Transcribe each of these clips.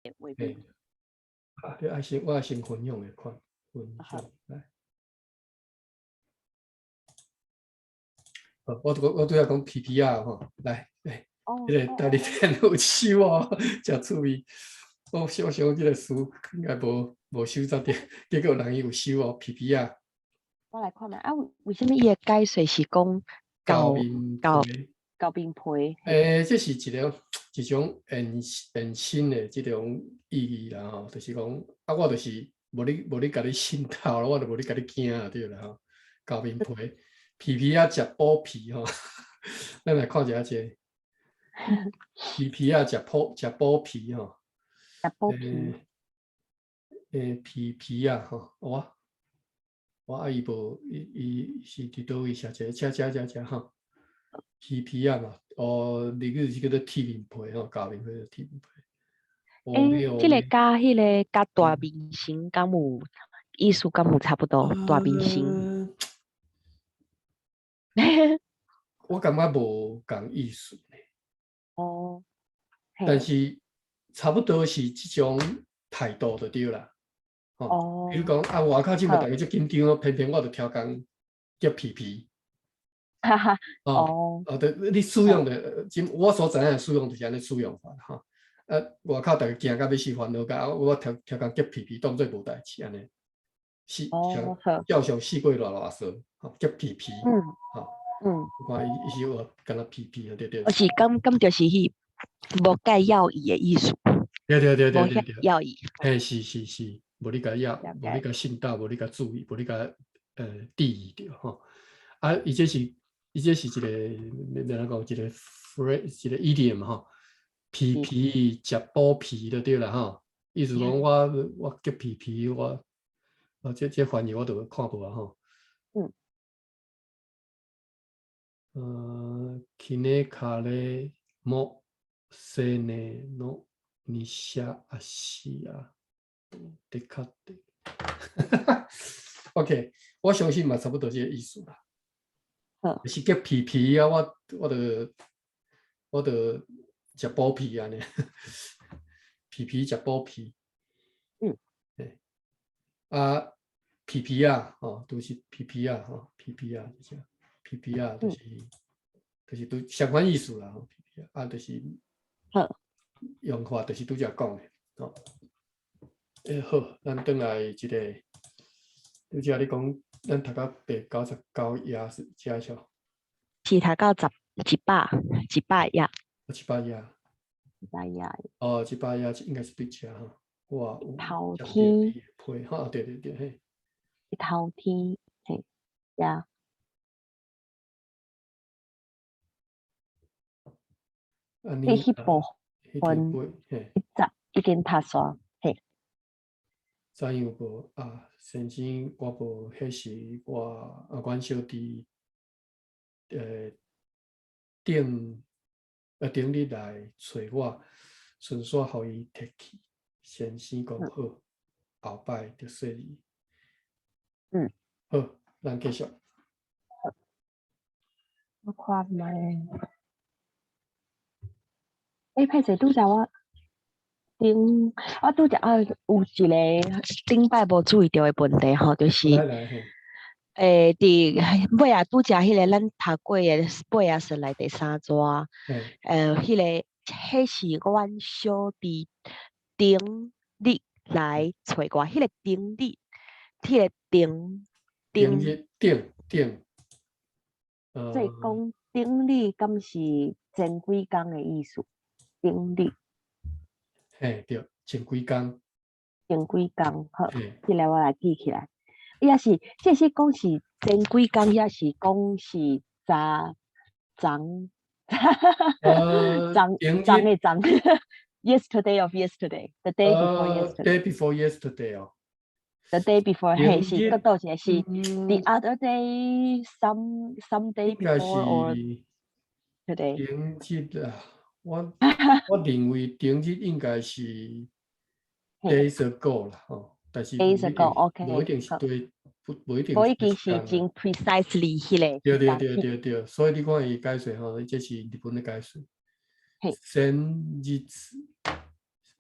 畫面。啊，你愛先，我愛先分享的看，分享來。我拄仔講皮皮仔吼，來，來，彼个代理店有收哦，誠趣味。我想想這个詞應該無收集著，結果人伊有收哦，皮皮仔。我來看覓啊？為啥物伊的解說是講厚面皮？厚面皮？這是一種延伸的這種意義啦吼，就是講啊，我就是無咧共你滲透，我就無咧共你驚對啦吼。厚面皮，皮皮仔食補皮吼，咱來看一下這個皮皮仔食補皮吼。食補皮。皮皮仔吼，我啊伊無伊伊是佇佗位寫一个車車車車吼，皮皮仔嘛，哦，日語是叫做鐵面皮吼，厚面皮就鐵面皮。這个佮彼个佮大明星敢有意思敢有差不多？大明星。我感覺無仝意思呢。但是差不多是這種態度就對啦。吼，比如講啊，外口這擺逐家足緊張哦，偏偏我就超工叫皮皮。哦，哦，對，你使用的，我所知影的使用就是按呢使用法吼。啊，外口逐家驚甲欲死煩惱甲，我超工激皮皮當做無代誌按呢。是像照相四過熱熱說，吼，激皮皮，吼，我看伊伊是有敢若皮皮啊，對對。抑是敢就是彼無蓋要伊的意思。對對對對對對。要伊。嘿，是是是，無你共要，無你共信道，無你共注意，無你共注意著吼。啊，伊這是一個，欲按怎講，一個 phrase，一個 idiom 吼。皮皮食補皮就對啦吼。意思講我激皮皮，我啊這翻譯我都看無啊吼。キネカレモセネノニシャアシアデカテ。OK，我相信嘛差不多這個意思啦。是激皮皮啊，我就食補皮按呢，皮皮食補皮。啊，皮皮仔，吼，都是皮皮仔，吼，皮皮仔，就是皮皮仔，就是都相款意思啦，吼，皮皮仔，啊，就是用法就是拄才講的，吼。好，咱轉來這個，拄才你講，咱讀到第99頁是遮數？是讀到十一百一百頁。一百頁。一百頁。哦，一百頁應該是對遮吼。哇，頭天。配吼，對對對，嘿。頭天，嘿，呀。你彼部分，已經讀煞，嘿。知影無啊？先生，我無彼時我啊，阮小弟，頂日來揣我，順紲予伊提去。先生講好，後擺就說伊。好，咱繼續。我看覓。欸，歹勢，拄才我頂，我拄才啊有一個頂擺無注意著的問題吼，就是，佇尾仔拄才彼个咱讀過的尾仔順來第三逝，彼个彼是阮小弟頂日來揣我，彼个頂日，彼个頂頂頂頂，所以講頂日敢是前幾工的意思？頂日，嘿，對，前幾工，前幾工，好，這个我來記起來。伊也是，這是講是前幾工，抑是講是昨昨，昨昨的昨，yesterday of yesterday，the day before yesterday。 Day before yesterday 哦。 The day before，嘿，是，閣倒一個是 the other day，some day before or today。頂日啊，我認為頂日應該是 days ago 啦，吼，但是 days ago，OK，無一定是對，不無一定。無一定是真 precisely 彼个。對對對對對，所以你看伊解說吼，這是日本的解說。先日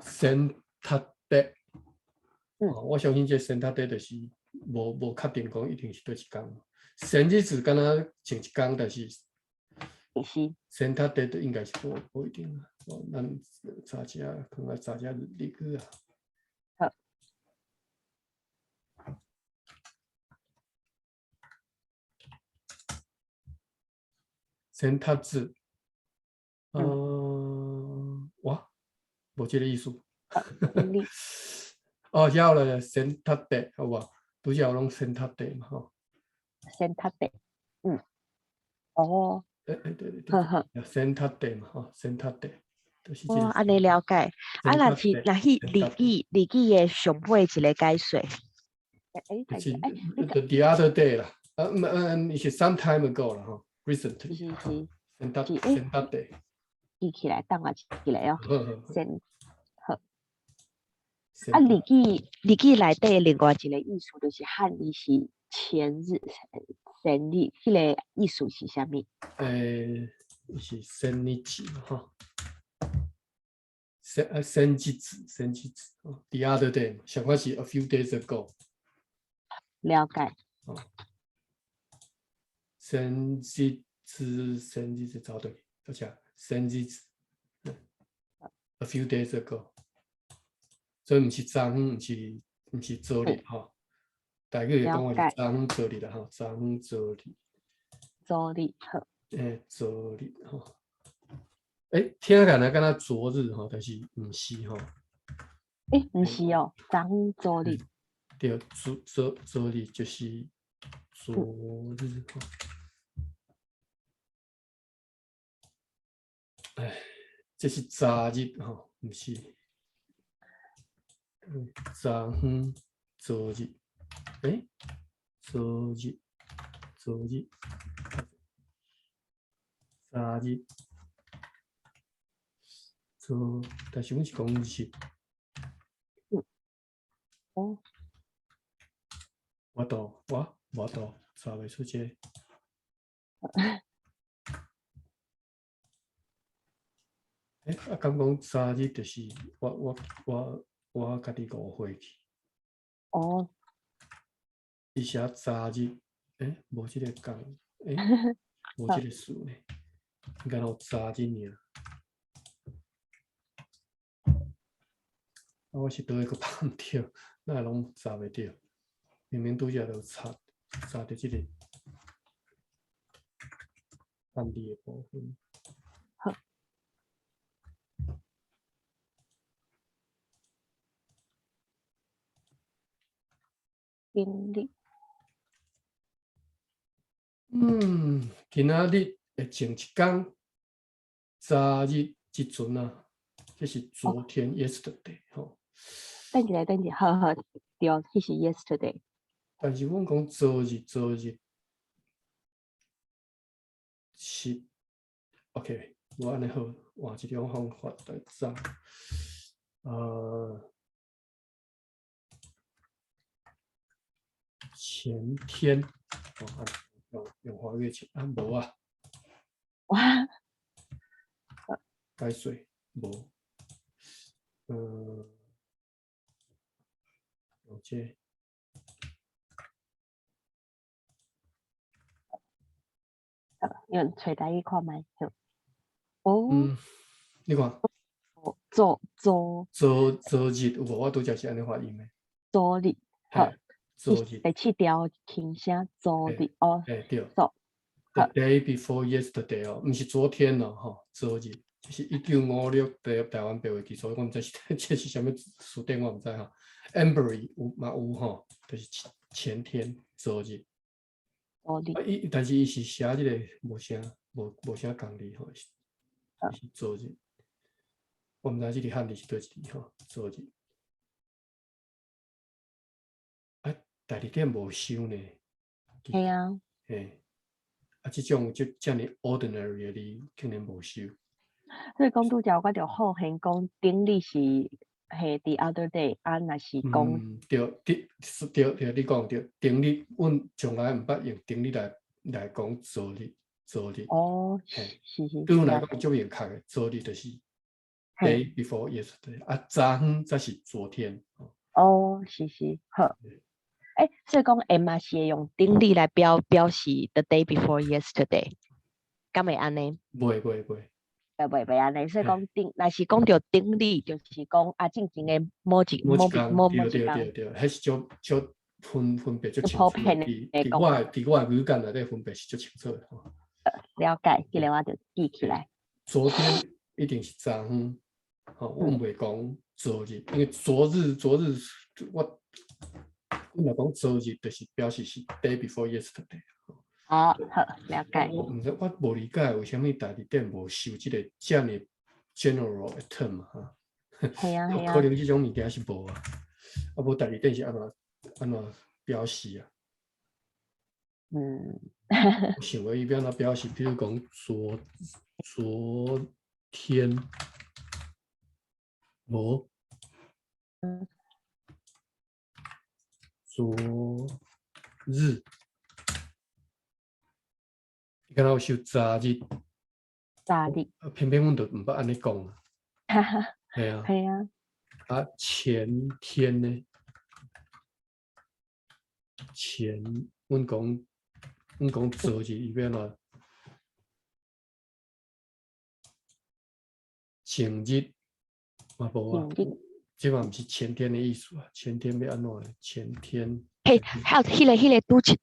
先塔底。哦，我相信這先塔底就是無確定講一定是佗一工。前日子敢若前一工，但是先塔底就應該是無一定啊。哦，咱查一下，看看查一下日語啊。好。先塔子，哇，無這个意思。哦，曉了，先塔底，好無？拄才攏先塔底嘛，吼。先塔底，哦。欸欸對對對，先塔底嘛，吼，先塔底，就是這個。哦，按呢了解。啊，若是日語的上尾一个解說。欸，是 the other day 啦，啊，是 some time ago 啦，吼，recently。是是。先塔先塔底。記起來，等我一下哦。先好。啊，日語內底另外一個意思就是漢字是前日、前日，彼个意思是啥物？欸，是先日子吼。先日子，先日子，the other day，上款是 a few days ago。了解。哦。先日子，先日子找到，而且先日子，a few days ago。所以毋是昨昏，毋是昨日吼。台語會講話是昨昏昨日啦吼，昨昏昨日。昨日好。欸，昨日吼。欸，聽起來敢若昨日吼，但是毋是吼。欸，毋是哦，昨昏昨日。對，昨日就是昨日吼。哎，這是昨日吼，毋是。昨昏昨日，欸，昨日，昨日，昨日，昨，但是阮是講日。哦。我都，我都查袂出這個。欸，啊，敢講昨日就是我家己誤會去。哦。伊寫昨日，欸，無這个講，欸，無這个詞呢，應該有昨日爾。啊，我是佗位閣拍毋著，哪會攏查袂著？明明拄才就查著這个漢字的部分。好。經歷。今仔日的前一工，昨日這陣啊，這是昨天 yesterday 吼。等一下，等一下，好好，對，彼是 yesterday。但是阮講昨日，昨日是 OK，無按呢好，換一種方法來查。前天，哦，用華語前啊，無啊。哇。解說無，用這個。用揣台語看覓，好。哦。你看。昨昨。昨日有無？我拄才是按呢發音的。昨日，好。昨日。第七條輕聲昨日哦。欸，對。昨。 The day before yesterday 哦，毋是昨天哦，吼，昨日，這是1956台台灣白話記，所以我毋知是這是啥物辭典，我毋知吼。Embury 有嘛有吼，就是前天昨日。昨日。啊，伊但是伊是寫這个無啥仝字吼，是昨日。我毋知這个漢字是佗一字吼，昨日。啊，代字典無收呢。嘿啊。嘿。啊，這種這遮爾 ordinary 的字，竟然無收。所以講拄才我著好現講頂日是係 the other day，啊，若是講。對，對，對，對，你講對，頂日，阮從來毋捌用頂日來講昨日，昨日。哦，嘿，是是。對阮來講足明確的，昨日就是。，day before yesterday，啊，昨昏才是昨天。哦，是是，好。欸，所以講會嘛是會用頂日來表示 the day before yesterday，敢會按呢？袂袂袂。袂袂按呢，所以講頂，若是講著頂日，就是講啊，進前的某一某某某一對對對對，彼是足足分別足清楚。佇我的語感內底分別是足清楚的。了解，這个我就記起來。昨天一定是昨昏，吼，阮袂講昨日，因為昨日昨日我阮若講昨日，就是表示是 day before yesterday。好，好，了解。我毋知，我無理解為啥物大字典無收這个遮爾 general 的 term 哈。係啊係啊。可能這種物件是無啊，啊無大字典是按怎表示啊？我想過伊欲按怎表示，比如講昨天無，昨日，你敢若有收昨日？昨日。偏偏阮就毋捌按呢講啊。係啊。係啊。啊，前天呢？前，阮講昨日，伊欲按怎？前日嘛無啊，這嘛毋是前天的意思啊。前天欲按怎？前天。嘿，還有彼个拄則，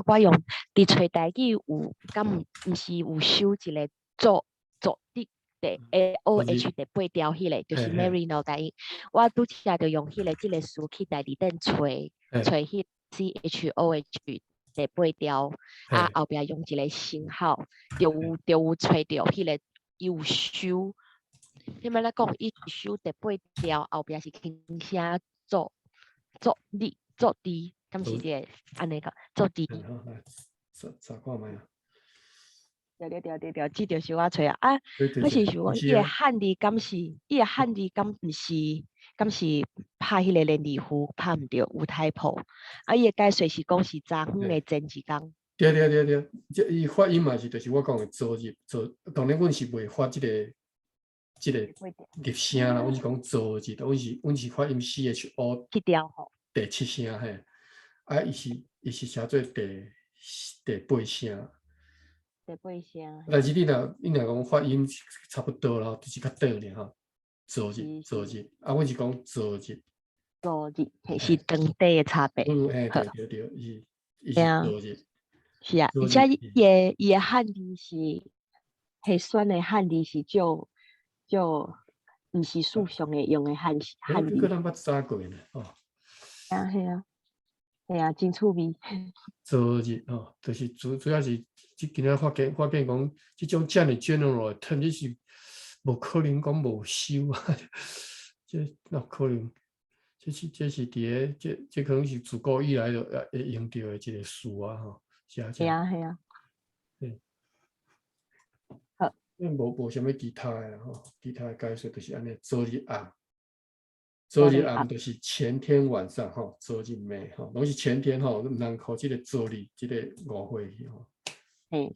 我用佇揣台語有，敢毋是有收一个昨日第 A O H 第八調彼个，就是 Marino 台語。我拄則就用彼个這个詞去大字典揣揣彼 C H O H 第八調，啊後壁用一個星號，就有揣著彼个伊有收。你欲來講，伊收第八調後壁是輕聲昨昨日昨日，敢是這个按呢講昨日？查查看覓啊？對對對對對，這就是我揣啊！啊，我是想講，伊的漢字敢是，伊的漢字敢毋是，敢是拍彼个連字符拍毋著，有 typo。啊，伊的解說是講是昨昏的前一工。對對對對，這伊發音嘛是，就是我講的昨日昨，當然阮是袂發這个入聲啦，阮是講昨日，阮是發音 C H O 七調吼，第七聲嘿，啊，伊是寫做第八聲。第八聲。但是你若講發音差不多啦，就是較短爾吼。昨日昨日，啊，阮是講昨日。昨日，是長短的差別。嗯，嘿，對對對，伊是昨日。是啊，而且伊的漢字是，彼選的漢字是足足，毋是書上的用的漢字。這個咱捌查過呢，哦。啊，係啊，係啊，真趣味。昨日哦，就是主要是，這今仔發現講，這種遮爾 general 的 term，這是無可能講無收啊，這哪可能？這是佇咧，這可能是自古以來就會用著的一個詞啊，吼，是啊。係啊，係啊。嗯。好。因為無啥物其他的吼，其他的解說就是按呢，昨日暗，昨日暗就是前天晚上吼，昨日暝吼，攏是前天吼，毋通予這個昨日這個誤會去吼。嘿，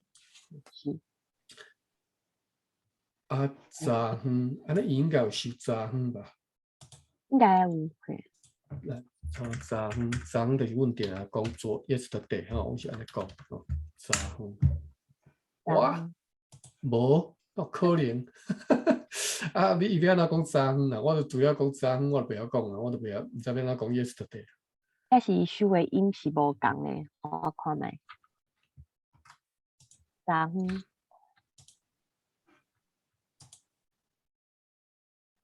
是。啊，昨昏，按呢應該有收昨昏吧？應該有，嘿。來，從昨昏，昨昏就是阮定定講昨 yesterday 吼，阮是按呢講吼，昨昏。哇，無，哪可能？啊，你伊欲按怎講昨昏啦？我就主要講昨昏，我就袂曉講啊，我就袂曉，毋知欲按怎講 yesterday。抑是伊收的音是無仝的，我看覓。昨昏。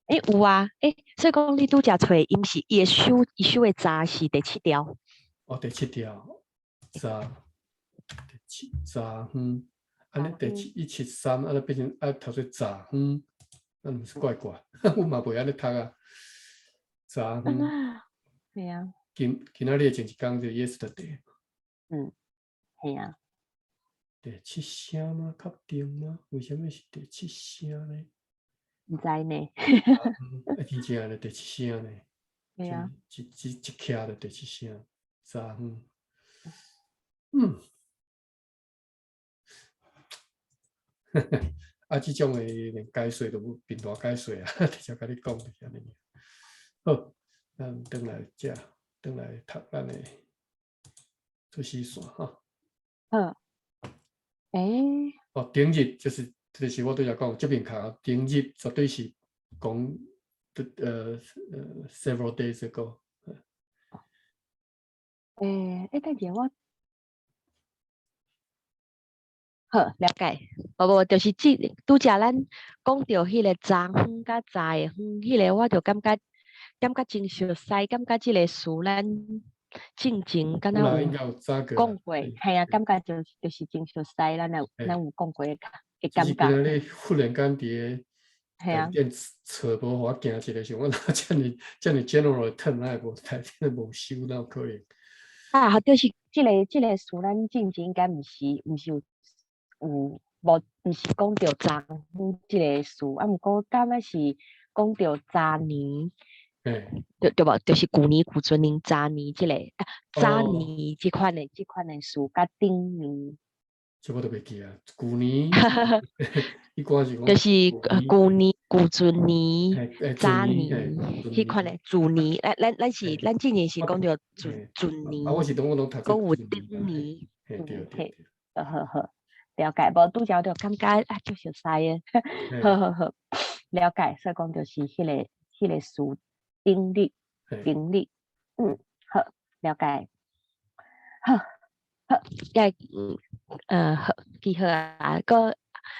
欸，有啊，欸，所以講你拄才揣的音是伊的收，伊收的昨是第七調。哦，第七調，昨，第七昨昏，按呢第七一七三，按呢變成啊讀做昨昏，那毋是怪怪，阮嘛袂按呢讀啊。昨昏。係啊。今仔日前一工就 yesterday。嗯，係啊。第七聲嗎？確定嗎？為啥物是第七聲呢？毋知呢。啊，真正咧，第七聲呢。係啊。一徛就第七聲，昨昏。嗯。啊，這種的連解說都無貧惰解說啊，直接共你講就是按呢。好，咱轉來遮，轉來讀咱的出師線吼。好。欸。哦，頂日就是我拄才講這邊卡，頂日絕對是講several days ago。欸，等下我。好，了解。無無，就是這拄才咱講著彼个昨昏佮昨下昏，彼个我就感覺真熟似，感覺這个詞咱進前敢若有講過，嘿啊，感覺就是真熟似，咱有講過的的感覺。今仔日忽然間佇个電冊無予我行一个時，我哪遮爾遮爾 general term，哪會無台頂無收，哪有可能？啊，就是這個詞，咱進前應該毋是有無，毋是講著昨昏這个詞，啊，毋過敢若是講著昨年，對無？就是舊年、舊陣年、昨年這個，啊，昨年這款的詞，佮頂年。這我都袂記啊，舊年，伊講是講就是舊年、舊陣年、昨年，彼款的舊年，咱之前是講著舊舊年，啊，我是當我攏讀閣有頂年，嘿對對，好好好，了解。無拄才就感覺啊，足熟似的，好好好，了解。所以講就是彼個詞頂日，頂日，嗯，好，了解，好。好，也好，記好啊。閣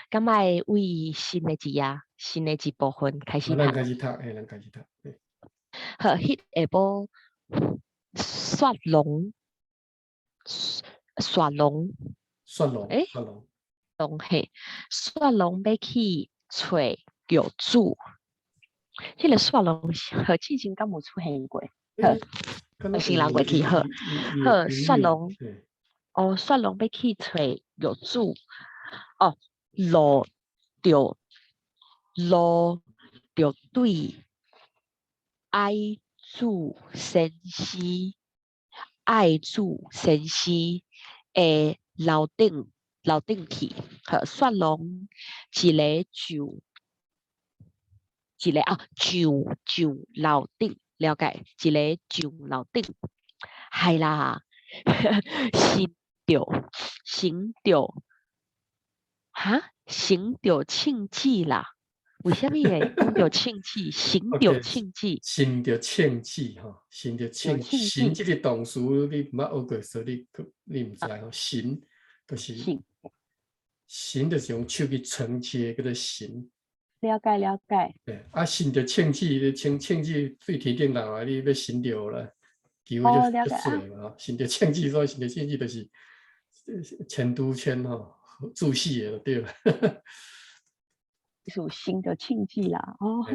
敢愛為新的一頁，新的一部分開始讀。咱開始讀，嘿，咱開始讀。好，彼下晡雪龍，雪龍，雪龍，欸，雪龍，龍嘿，雪龍欲去揣玉子。彼个雪龍好，之前敢有出現過？好，先人過去，好，好，雪龍。哦，雪龍欲去揣玉子，哦，路著路著對愛子先生，愛子先生的樓頂去，好，雪龍一个上一个啊上樓頂，了解，一个上樓頂，係啦。乘著乘著，哈？乘著慶忌啦？為啥物會講著慶忌？乘著慶忌？乘著慶忌吼，乘著慶乘這個動詞你毋捌學過，所以你毋知吼。乘就是乘，就是用手去承接，叫做乘。了解了解。對，啊，乘著慶忌，乘慶忌對天頂落來，你欲乘著啦。機會就就水嘛，乘著慶忌，所以乘著慶忌就是千拄千吼，注死的對啦。是乘著慶忌啦，哦，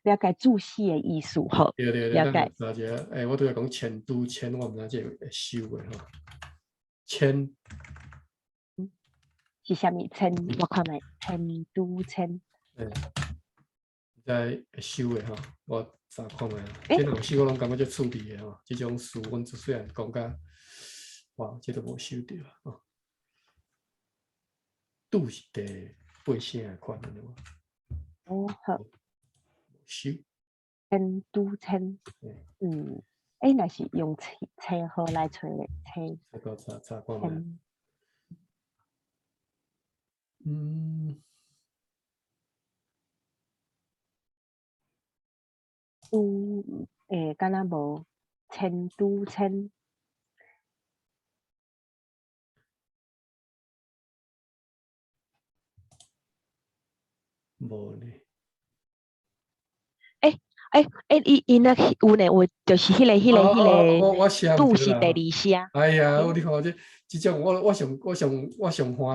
了解注死的意思吼，對對對，了解。查一下，欸，我拄才講千拄千，我毋知這會收的吼。千是啥物？千，我看覓，千拄千。欸，知會收的吼，我查看覓。這兩首我攏感覺足趣味的吼，這種詞阮自細漢講甲，哇，這都無收著吼。拄是第八聲的款按呢無？哦，好。收。千拄千，嗯，欸，若是用冊號來揣咧，冊。這個查查看覓。嗯。有，欸，敢若無千拄千。無呢。欸欸欸！伊若有呢，有就是彼個拄是第二聲。哎呀，你看這這種我上歡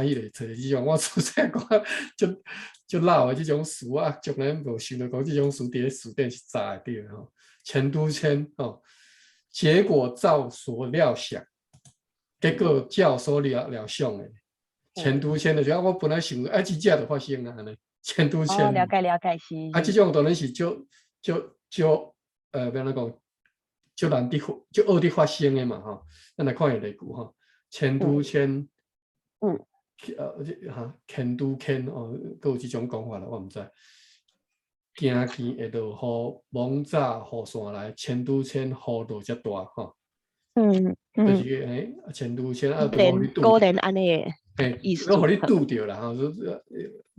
喜咧，揣這種我自細漢足足老的這種詞啊，從來無想著講這種詞佇咧詞典是查會著吼。千拄千吼，結果照所料想，結果照所料想的。千拄千就是啊，我本來想啊，這這就發生啊，按呢。千拄千。哦，了解了解是。啊，這種當然是足足足，欲按怎講，足難得足惡得發生的嘛吼。咱來看伊例句吼，千拄千，這哈牽拄牽哦，閣有這種講法啦，我毋知。驚見會落雨，猛早雨傘來，千拄千雨落遮大吼。就是千拄千啊，連果然按呢意思，攏予你拄著啦吼，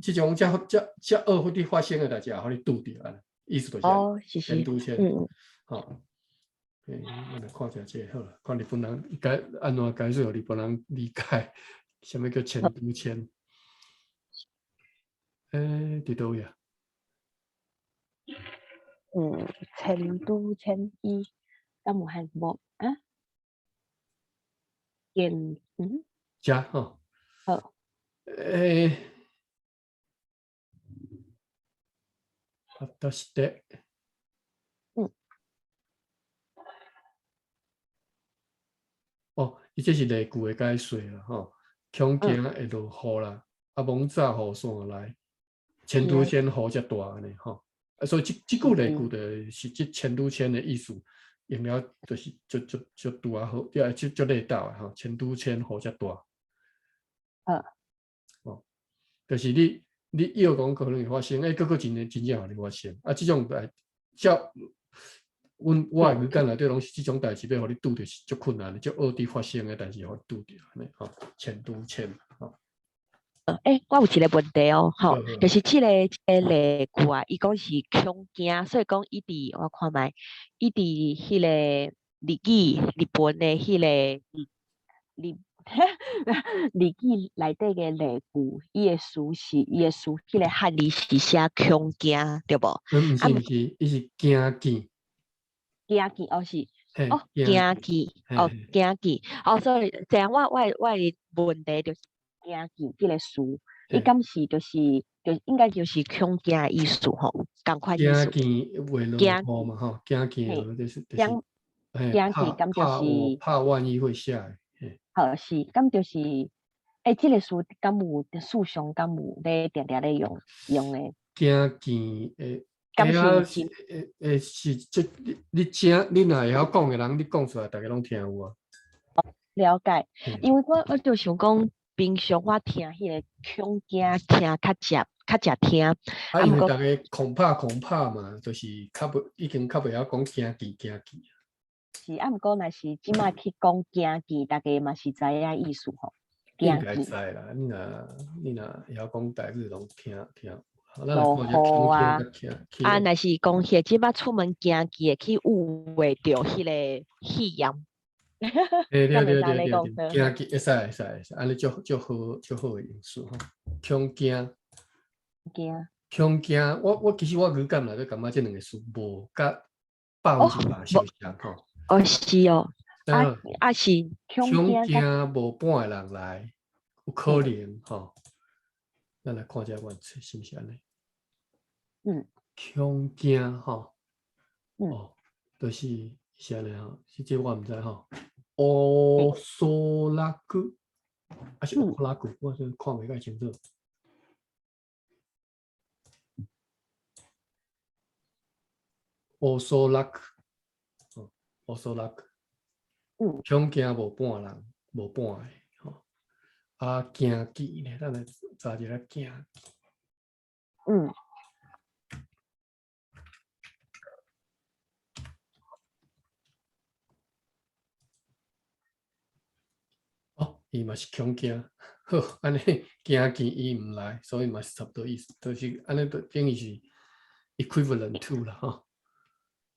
這種遮遮遮惡會發生的代誌，也予你拄著啊，意思就是哦，千拄千，吼。咱來看一下這個好啦，看日本人解按怎解釋，予日本人理解啥物叫千拄千。佇佗位啊？千拄千伊敢有漢無啊？見遮吼。好。果たして。哦，伊這是例句的解說啦，吼。恐驚會落雨啦，啊，猛早雨傘來，千拄千雨遮大按呢吼。啊，所以這這句例句就是這千拄千的意思，用了就是足足足拄仔好，也足足禮到的吼，千拄千雨遮大。哦，就是你臆講可能會發生，閣閣真真真正予你發生。啊，這種代照阮我的語感內底攏是這種代誌，欲予你拄著是足困難的，足惡佇發生的代誌，予你拄著按呢吼，千拄千吼。我有一個問題哦，吼，就是這個例句啊，伊講是恐驚，所以講伊佇我看覓，伊佇彼個日語日本的彼個日日語內底个例句，伊的詞，彼個漢字是寫恐驚，對無？毋是毋是，伊是驚見。驚見哦是，哦驚見，哦驚見，哦所以這樣我的問題就是驚見這個詞，伊敢是就是就應該就是恐驚的意思吼，仝款意思。驚見會落雨嘛吼，驚見就是就是，驚見敢就是怕萬一會下雨。好是，敢就是，這個詞敢有思想敢有咧定定咧用用的。驚見會。敢是會是這你你請你若會曉講的人，你講出來，逐家攏聽有啊。了解，因為我就想講，平常我聽彼個恐驚聽較捷較捷聽。啊，因為逐家恐怕恐怕嘛，就是較袂已經較袂曉講驚見驚見。是啊，毋過若是這擺去講驚見，逐家嘛是知影意思吼。應該知啦，你若會曉講台語，攏聽聽。落雨啊！啊，若是講彼這擺出門驚見會去誤會著彼個肺炎。對對對對對，驚見會使會使會使，按呢足足好足好的意思吼。恐驚，驚，恐驚。我其實我語感內底感覺這兩個詞無佮100%相像吼。哦是哦，啊啊是恐驚無半個人來，有可能吼。咱來看這原詞是毋是按呢？恐驚吼，哦，就是是按呢吼，是這我毋知吼。おそらく，抑是おそらく，我真看袂介清楚。おそらく，哦，おそらく，恐驚無半人，無半個吼。啊，驚見呢？咱來查一下驚見。哦，伊嘛是恐驚，好，按呢驚見伊毋來，所以嘛是差不多意思，就是按呢，就等於是 equivalent to 啦，吼。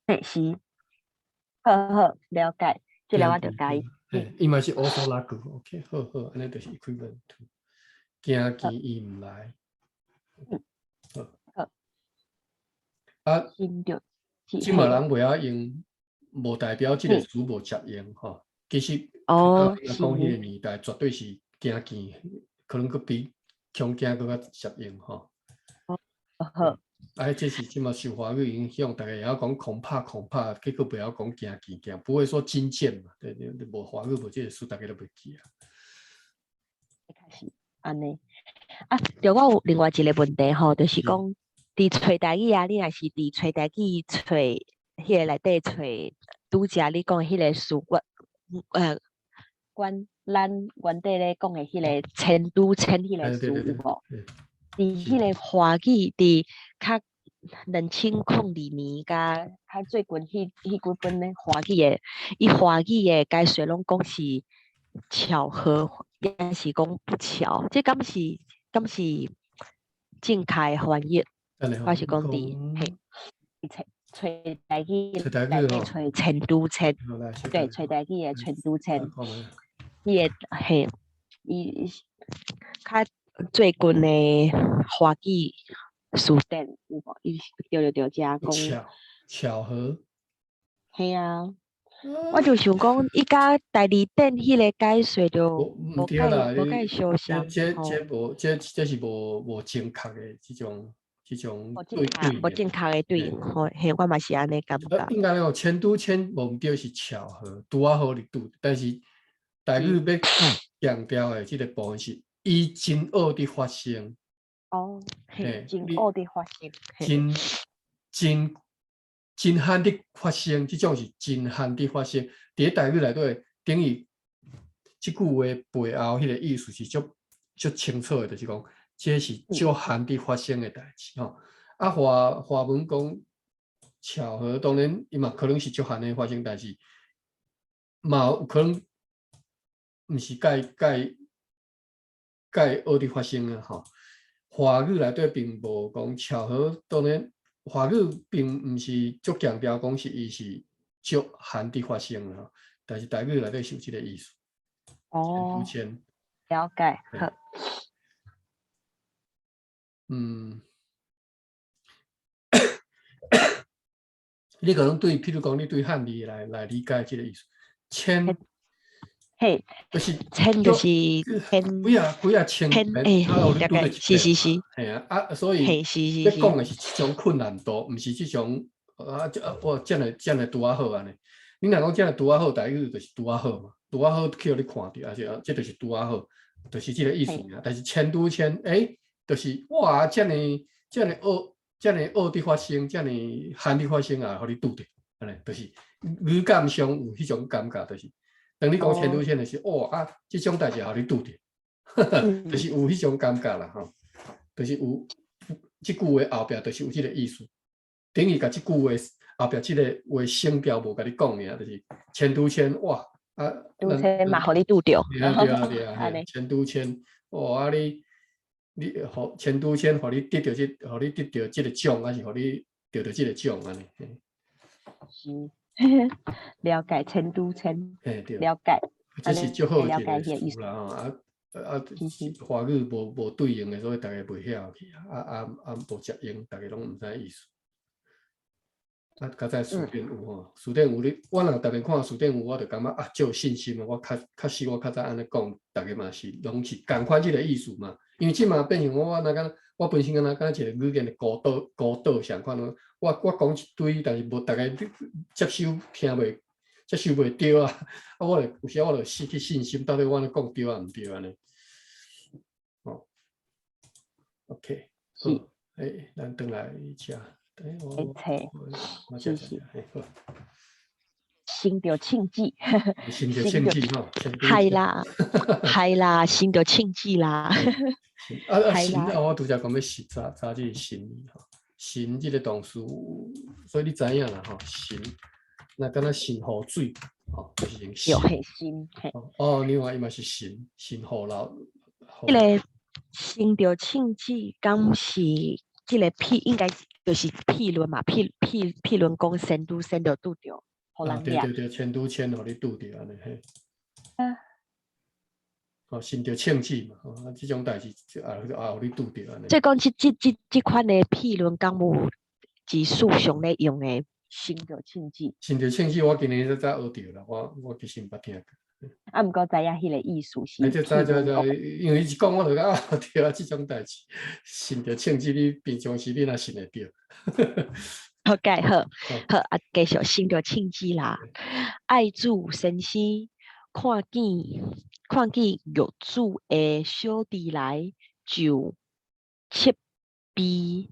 嘿，是，好好了解，這個我就共伊。嘿，伊嘛是おそらく，OK，好好，按呢就是 equivalent to，驚見伊毋來。好。好。啊，這馬人袂曉用，無代表這個詞無適用吼。其實，講彼個年代絕對是驚見，可能閣比恐驚閣較適用吼。好。啊，這是這馬受華語影響，逐家會曉講恐怕恐怕，結果袂曉講驚見驚，不會說驚見嘛。對對，無華語無這個詞，逐家都袂記啊。確實按呢。啊，對，我有另外一個問題吼，就是講佇揣台語啊，你若是佇揣台語揣彼個內底揣拄才你講彼個詞，我關咱原底咧講的彼个千拄千彼个詞有無？佇彼个華語佇較2002年佮較最近彼幾本咧華語的，伊華語的解說攏講是巧合，抑是講不巧？這敢是正確的翻譯？我是講佇嘿，揣揣台語內底揣千拄千，對，揣台語的千拄千，伊個嘿，伊較最近的華語詞典有無？伊對對對，遮講巧合，嘿啊，我就想講，伊佮大字典彼个解說就無蓋無蓋相像。這這無這這是無正確的這種對對無正確的對應吼，嘿，我嘛是按呢感覺。應該講千拄千無毋對是巧合，拄仔好哩拄，但是台語欲強調的這个部分是伊真惡佇發生。哦，嘿，真惡佇發生。真真真罕佇發生，這種是真罕佇發生。佇咧台語內底，等於這句話背後彼个意思是足足清楚的，就是講這是足罕佇發生的代誌吼。啊，華文講巧合，當然伊嘛可能是足罕的發生，但是嘛有可能毋是蓋蓋蓋惡佇發生啊吼。華語內底並無講巧合，當然華語並毋是足強調講是伊是足罕佇發生啊，但是台語內底是有這个意思。哦，了解，好。嗯，你可能對，譬如講，你對漢字來理解這个意思，千，嘿，就是千就是千，幾仔幾仔千，欸，了解，是是是，嘿啊，啊，所以，你講的是這種困難度，毋是這種啊，這我這樣這樣拄仔好按呢。你若講這樣拄仔好，台語就是拄仔好嘛，拄仔好去予你看著，啊是這就是拄仔好，就是這个意思爾。但是千拄千，欸，就是哇，遮爾遮爾惡，遮爾惡佇發生，遮爾罕佇發生啊，予你拄著，按呢，就是語感上有彼種感覺，就是當你講千拄千的時，哦啊，這種代誌予你拄著，就是有彼種感覺啦吼，就是有這句話後壁就是有這个意思，等於共這句話後壁這个話省掉無共你講爾，就是千拄千哇啊，拄千嘛，予你拄著，對啊對啊對啊，千拄千哇啊你。你予千拄千，予你得著這，予你得著這个獎，還是予你得著這个獎按呢？是，了解千拄千，對，了解，這是足好一个詞啦吼，啊啊，華語無對應的，所以逐家袂曉去啊啊啊無接應，逐家攏毋知意思。啊，較早詞典有吼，詞典有你，我若逐遍看詞典有，我就感覺啊，足有信心啊！我確實我較早按呢講，逐家嘛是攏是仝款這个意思嘛。因為這馬變成我我若敢，我本身敢若敢若一個語言的孤島相款咯。我講一堆，但是無逐家接收聽袂接收袂著啊！啊，我就有時我就失去信心，到底我按呢講對抑毋對按呢？哦，OK，好，欸，咱轉來遮。是是，生著慶忌，生著慶忌吼，係啦，係啦，生著慶忌啦。啊啊，神啊！我拄才講欲查查這個神吼，神這个動詞，所以你知影啦吼，神，若敢若神雨水，吼，就是用神。神，哦，另外伊嘛是神，神雨流。這个生著慶忌，敢是這个譬應該就是譬論嘛，譬論講千拄千著拄著，予人對對對，千拄千予你拄著按呢嘿。啊。哦，生著慶忌嘛，哦，這種代誌也也予你拄著按呢。這講這款的譬論，敢有一書上咧用的生著慶忌？生著慶忌，我今年才才學著啦，我其實毋捌聽過。啊，毋過知影彼个意思是。欸，這知知知，因為伊一講我就感覺對啊，這種代誌，生著慶忌，你平常時你若信會著？好解好，好啊，繼續生著慶忌啦。愛主先生看見獄主的小弟來，就責備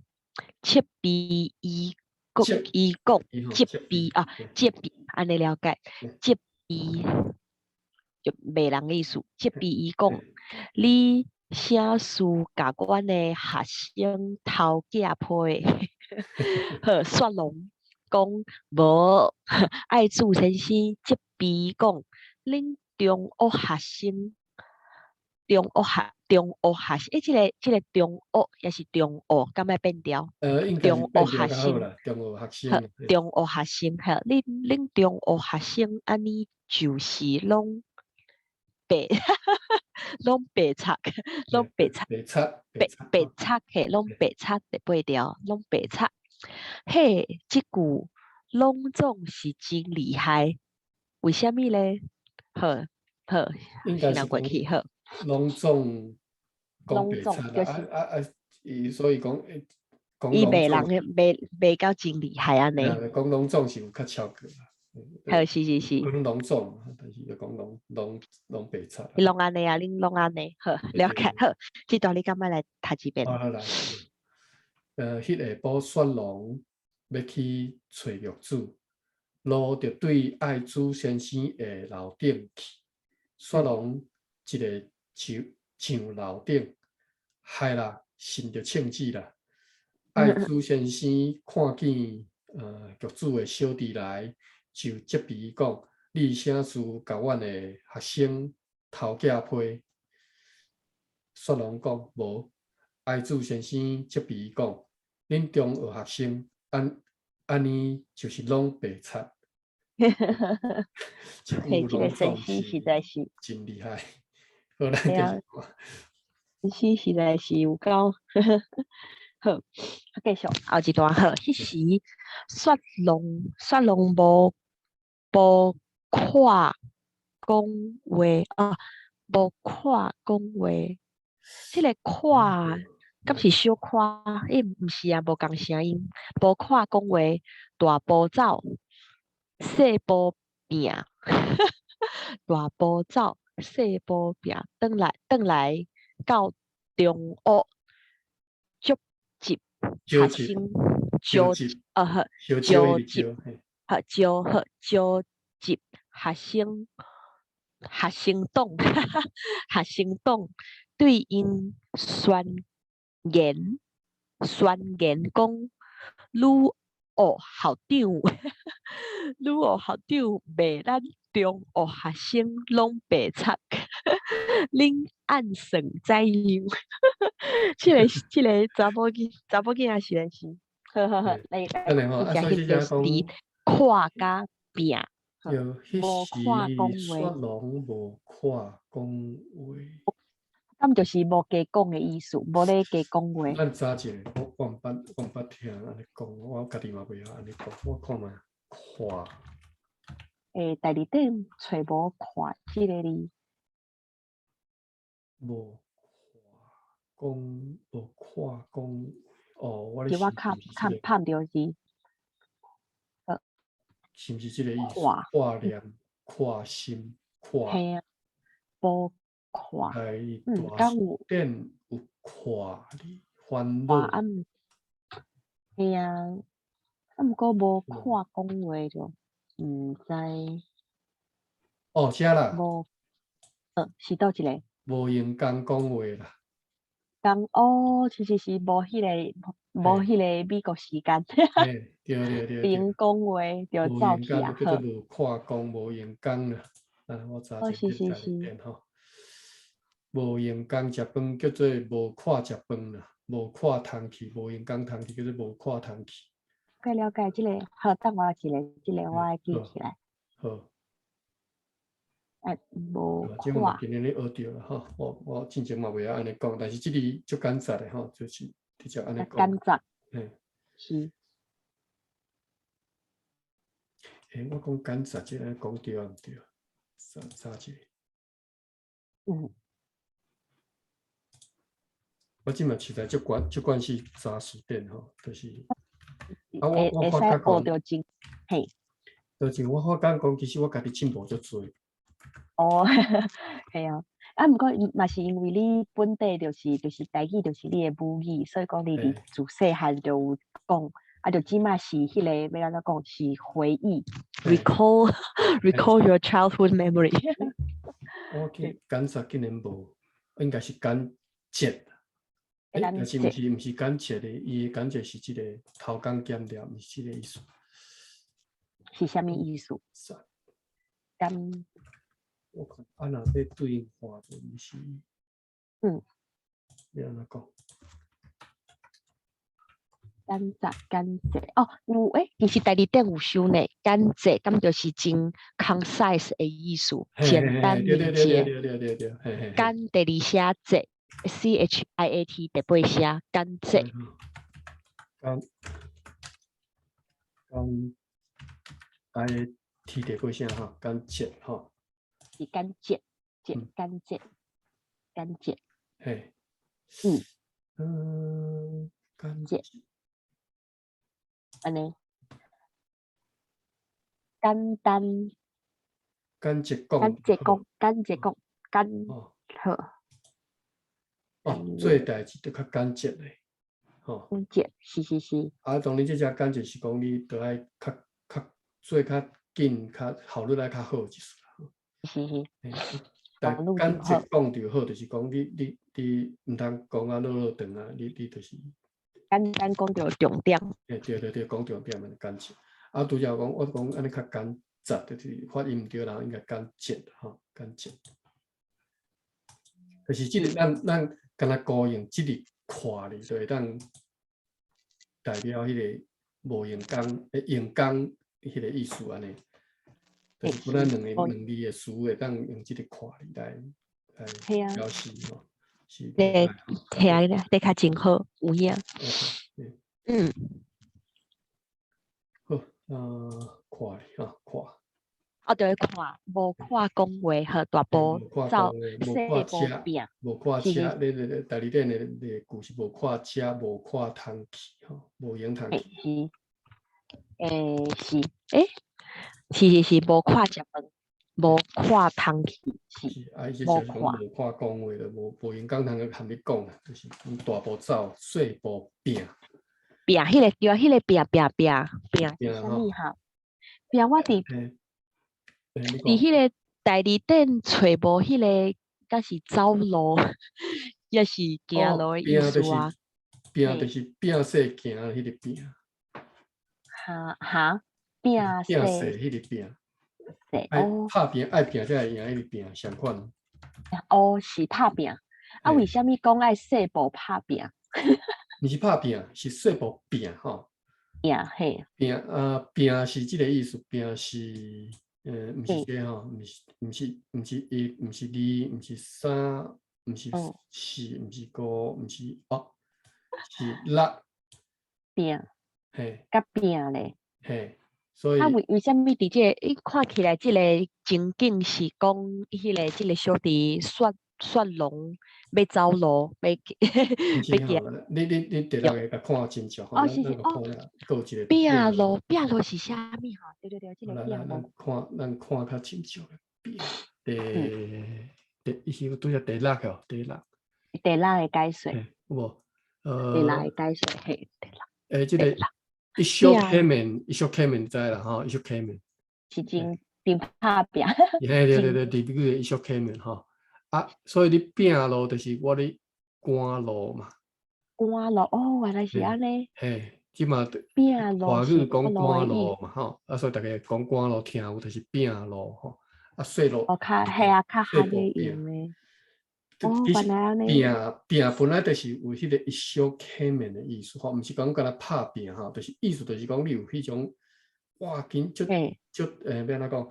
責備伊講伊講責備啊，責備按呢了解責備。就罵人的意思，責備伊講，你啥事共阮的學生偷寄批？好，雪龍講無，愛子先生責備伊講，恁中學學生，中學學，這個中學抑是中學，敢愛變調？中學學生，中學學生，中學學生，好，恁中學學生按呢就是攏白賊，攏白賊，白賊，白白賊，嘿，攏白賊會背掉，攏白賊。嘿，這句攏總是真厲害，為啥物咧？好，好，應該是過去好。攏總講白賊啊啊啊！伊所以講，伊罵人罵罵到真厲害按呢。講攏總是有較超過啦。好，是是是。講攏總，但是就講攏白賊。你攏按呢啊？恁攏按呢？好，了解好。這段你敢欲來讀一遍？好來。彼下晡雪龍欲去揣玉子，路著對愛子先生的樓頂去。雪龍一个上樓頂，害啦，順著聖旨啦。愛子先生看見玉子的小弟來，就責備伊講：你啥事共阮的學生偷寄批？雪龍講無。愛子先生責備伊講：恁中學學生按按呢就是攏白賊。嘿，這個先生實在是真厲害。好，咱繼續看。先生實在是有夠好，繼續後一段好。彼時雪龍無看講話啊，無看講話。這个看，敢是小可？毋是啊，無仝聲音。無看講話，大步走，細步拚。大步走，細步拚，轉來到中學，召集學生，召集，好，召集，好，召好，召集學生，學生黨對𪜶宣言講，女學校長，女學校長罵咱中學學生攏白賊，恁按算怎樣？這個查某囝實在是，好好好，來來，所以就是佇看佮拚，無看講話，雪龍無看講話。敢就是無加講的意思，無咧加講話。咱查一下，我毋捌聽按呢講，我家己嘛袂曉按呢講，我看覓看。大字典揣無看這个字。無看講，無看講，哦，我咧我看看判著是。是毋是這个意思？看念、看心、看。嘿啊，無看。敢有？典有看字，煩惱。嘿啊，啊，毋過無看講話就毋知。哦，遮啦。無，是佗一个？無閒工講話啦。講哦，其實是無彼個美國時間。對對對。閒講話就走去啊。叫做無看講無閒工啦。啊，我查一下字典吼。無閒工食飯叫做無看食飯啦，無看通去，無閒工通去叫做無看通去。了解了解，這个好，等我一下，這个我愛記起來。好。啊，無看。這我今日咧學著啦吼，我之前嘛袂曉按呢講，但是這裡足簡單的吼，就是直接按呢講。簡單。嘿。是。我講簡單，這个講對毋對？查一下。我這馬實在足慣是查詞典吼，就是啊，我發覺講，嘿，就是我發覺講，其實我家己進步足濟。哦，係啊，啊，毋過嘛是因為你本地就是台語就是你的母語，所以講你佇自細漢就有講，啊，就這馬是彼个欲按怎講是回憶，recall your childhood memory。我記簡節竟然無，應該是簡潔。欸，但是毋是簡潔的，伊的簡潔是這個偷工減料，毋是這個意思。是啥物意思？簡我看啊，若欲對應換就毋是，欲按怎講？簡節簡潔哦，有欸，其實第二點有收呢，簡潔敢就是真 concise 的意思，簡單明潔。對對對對對，簡第二聲節，CHIAT 第八聲簡潔。簡簡 I T 第八聲吼，簡潔吼。是簡潔，潔簡潔簡潔。嘿。簡潔。按呢，簡單。簡潔講。簡潔講，簡潔講，簡好。哦，做代誌都較簡潔咧，吼。簡潔，是是是。啊，當然這只簡潔是講你著愛較較做較緊，較效率愛較好就是啦。是是。但簡潔講就好，就是講你毋通講啊囉囉長啊，你就是。簡單講著重點。欸，對對對，講重點嘛，簡潔。啊，拄則講我講按呢較簡潔，就是發音毋對人應該簡潔吼，簡潔。就是這個咱敢若孤用這個看咧，就會當代表彼個無用功、用功彼個意思按呢。就是本來兩个兩字的詞會當用這個看來表示吼。是。對，聽咧，的確真好，有影。好，看咧，哈，看。哦，對，看，無看講話和大步走，無看車，無看車，你你你，第二點的的句是無看車，無看通去，吼，無閒通去。是，欸，是，欸，是是是，無看食飯，無看通去，是。啊，伊這就是講無看講話，就無閒講通去含你講啊，就是大步走，細步拚。拚，彼個對，彼個拚拚拚拚是啥物哈？拚我佇佇彼個第二點揣無彼個，敢是走路，抑是行路的意思啊？拚就是拚勢行彼個拚。哈哈，拚拚勢彼個拚。愛拍拚愛拚才會贏彼個拚相款。哦，是拍拚。啊，為啥物講愛細步拍拚？毋是拍拚，是細步拚吼。拚嘿。拚啊，拚是這個意思，拚是，毋是這吼，毋是一，毋是二，毋是三，毋是四，毋是五，毋是哦，是六。拚。嘿。佮拚咧。嘿，所以。啊，為啥物佇這個，伊看起來這個情景是講，彼個這個小弟雪雪龍欲走路，欲欲行。你第六个共看清楚。哦，是是哦。拚路拚路是啥物吼？對對對，這個拚路。咱看咱看較清楚。第第伊是拄則第六個，第六。第六个解說。有無？第六个解說，嘿，第六。欸，這個一小開門，一小開門知啦吼，一小開門。是真真拍拚。嘿，對對對，第幾個一小開門吼。啊，所以你拚路就是我咧趕路嘛。趕路哦，原來是按呢。嘿，這馬拚路華語講趕路嘛吼，啊，所以逐家講趕路聽有就是拚路吼，啊，細路。哦，較嘿啊，較罕咧用的。哦，原來按呢。拚拚本來就是有彼個一小開門的意思吼，毋是講敢若拍拚吼，就是意思就是講你有彼種哇緊足足欸，欲按怎講？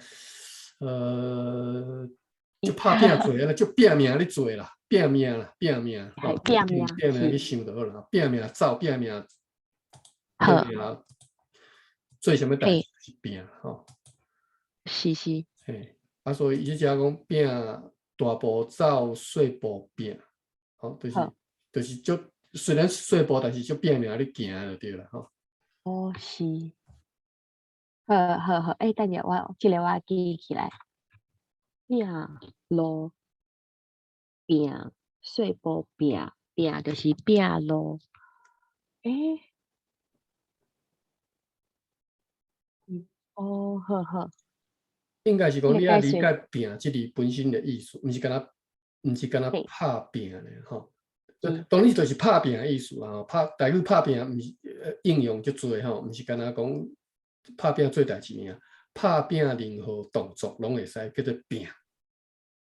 就拍拚做啊，就拚命咧做啦，拚命啦，拚命，吼，拚命，拚命去想就好啦，拚命走，拚命，拚命做啥物代誌是拚吼。是是。嘿，啊，所以伊這只講拚大步走，細步拚，吼，就是足雖然細步，但是足拚命咧行就對啦，吼。哦，是。好好好，欸，等下我這個我記起來。拚路拚細步拚拚就是拚路，欸，哦，好好，應該是講你愛理解拚這字本身的意思，毋是干焦拍拚咧吼。當然就是拍拚的意思啦，拍台語拍拚毋是應用足濟吼，毋是干焦講拍拚做代誌爾，拍拚任何動作攏會使叫做拚。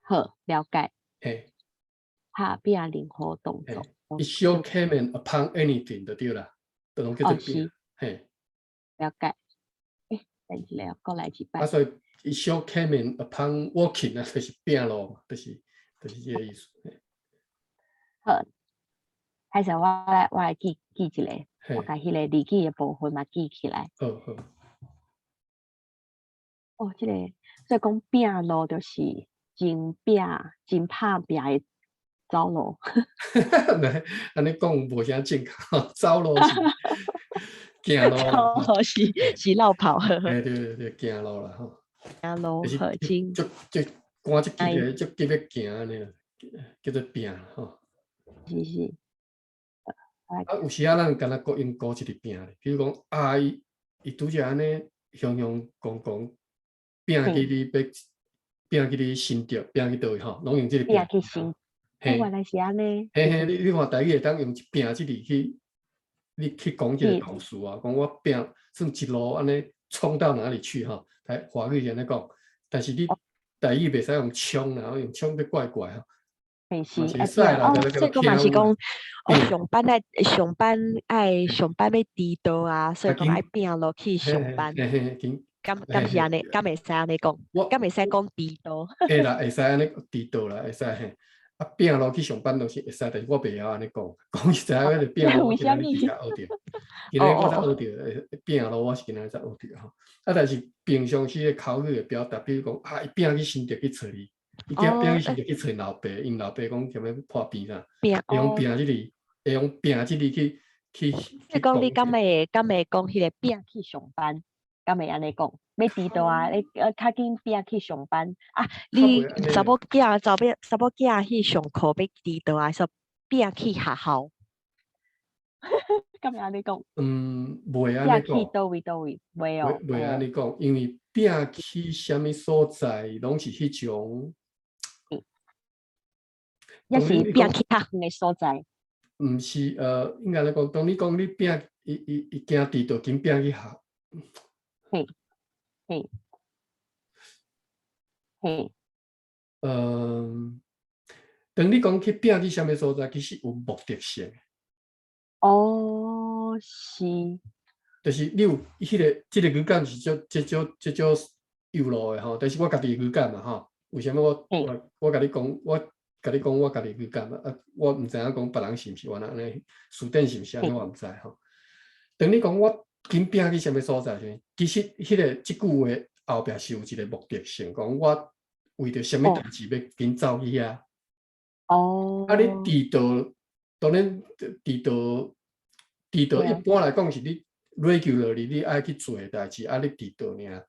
好，了解。嘿，拍拚任何動作。 It shall come upon anything 就對啦，都攏叫做拚。嘿，了解。欸，等一下，閣來一擺。啊，所以 it shall come upon walking 啊，就是拚路，就是這個意思。好，開始我來記記一下，我共彼个字句的部分嘛記起來。好好。哦，這個所以講拚路就是真拚、真拍拚的走路。按呢講無啥正確，走路是行路，走路是落跑。嘿，對對對，行路啦吼。行路好真。足足趕足急的，足急欲行按呢，叫做拚吼。是是。啊，有時仔咱敢若閣用講一個拚咧，比如講啊，伊伊拄才按呢雄雄講講，拚去你欲拚去你新竹，拚去佗位吼，攏用這個拚。拚去新，原來是按呢。嘿嘿，你看台語會當用一拚這字去，你去講這個故事啊，講我拚算一路按呢衝到哪裡去吼？台華語是按呢講，但是你台語袂使用衝啦，用衝就怪怪吼。嘿是，啊，哦，所以講嘛是講，哦，上班愛上班愛上班欲遲到啊，所以講愛拚路去上班。敢是按呢？敢會使按呢講？敢會使講遲到？會啦，會使按呢遲到啦，會使嘿。啊，拚路去上班都是會使，但是我袂曉按呢講，講實在，我就拚路今仔日才學著，今仔日我才學著，拚路我是今仔日才學著吼。啊，但是平常時的口語的表達，比如講啊，伊拚去新竹去揣你。伊驚拚去新竹去揣老爸，𪜶老爸講踮咧破病啥，會用拚這字，會用拚這字去去。你講你敢會講彼個拚去上班？敢會按呢講？欲遲到啊？你較緊拚去上班啊？你查某囝查某囝去上課欲遲到啊？說拚去學校，敢會按呢講？嗯，袂按呢講。拚去佗位佗位，袂哦。袂按呢講，因為拚去啥物所在，攏是彼種。抑是拚去較遠的所在。毋是，應該來講，當你講你拚，伊伊伊驚遲到，緊拚去學。嘿，嘿，嘿。嗯，當你講去拚去啥物所在，其實有目的性。哦，是。就是你有彼個，這個語感是足、這種、這種幼路的吼，但是我家己的語感嘛吼，為啥物我共你講，我共你講我家己語感啊，我毋知影講別人是毋是原來按呢，辭典是毋是按呢，我毋知吼。當你講我緊拚去啥物所在時，其實彼個這句話後壁是有一個目的性，講我為著啥物代誌欲緊走去遐。啊，你遲到，當然遲到，遲到一般來講是你 regularly 你愛去做的代誌，啊，你遲到爾。